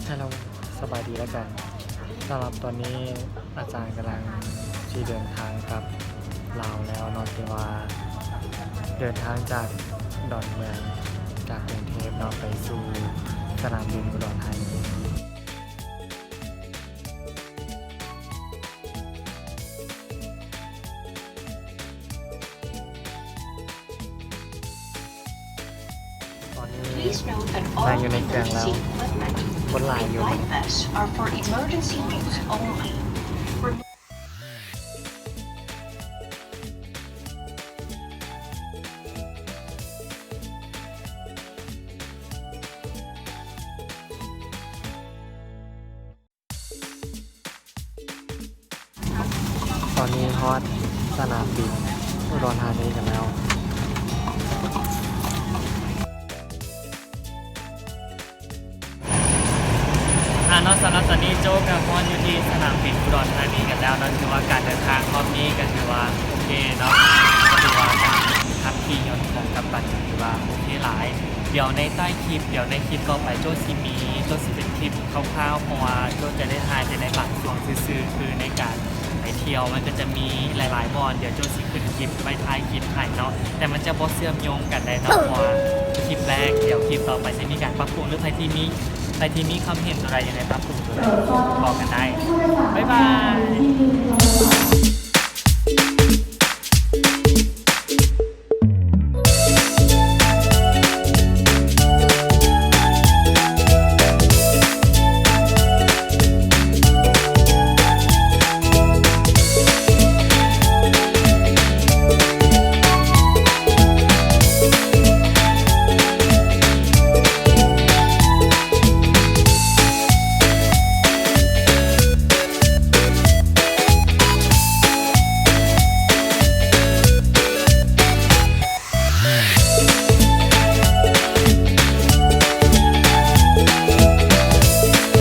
Hello ສະບາຍດີລະກັນ. ສຳລັບຕອນນີ້ອາຈານກຳລັງຊິເດີນທາງກັບລາວແລ້ວເນາະ ທີ່ວ່າເດີນທາງຈາກດອນເມືອງ ຈາກກຸງເທບເນາະ ໄປສູ່ສະໜາມບິນອຸດອນທານີ. ຕອນນີ້ນັ່ງຢູ່ໃນເຄື່ອງແລ້ວ ຄົນຫຼາຍຢູ່. ຕອນນີ້ຮອດສະໜາມບິນອຸດອນທານີກັນແລ້ວ. ອ່າເນາະ ສຳລັບຕອນນີ້ໂຈ້ກໍຮອດຢູ່ທີ່ສະໜາມບິນອຸດອນທານີກັນແລ້ວເນາະ. ຖືວ່າການເດີນທາງຮອບນີ້ກໍຖືວ່າໂອເຄເນາະ ກໍຖືວ່າການຂັບຂີ່ຍົນຂອງກັບຕັນຖືວ່າໂອເຄຫຼາຍ. ດຽວໃນໃຕ້ຄລິບ ດຽວໃນຄລິບຕໍ່ໄປໂຈ້ຊິມີ ໂຈ້ຊິເປັນຄລິບຄ່າວໆ ເພາະວ່າໂຈ້ຈະໄດ້ຖ່າຍແຕ່ໃນບາງຊ່ວງຊື່ໆ ຄືໃນການໄປທ່ຽວ ມັນກໍຈະມີຫຼາຍໆບ່ອນ. ດຽວໂຈ້ຊິຂຶ້ນຄລິບໄວ້ທ້າຍຄລິບໃຫ້ເນາະ ແຕ່ມັນຈະບໍ່ເຊື່ອມໂຍງກັນໄດ້ເນາະ ເພາະວ່າຄລິບແລກ. ດຽວຄລິບຕໍ່ໄປຊິມີການປັບປຸງ ຫຼືໃຜທີ່ມີ ໃຜທີ່ມີຄວາມເຫັນຕົວໃດ ຢາກໃຫ້ປັບປຸງຕົວໃດ ບອກກັນໄດ້. ບາຍບາຍ.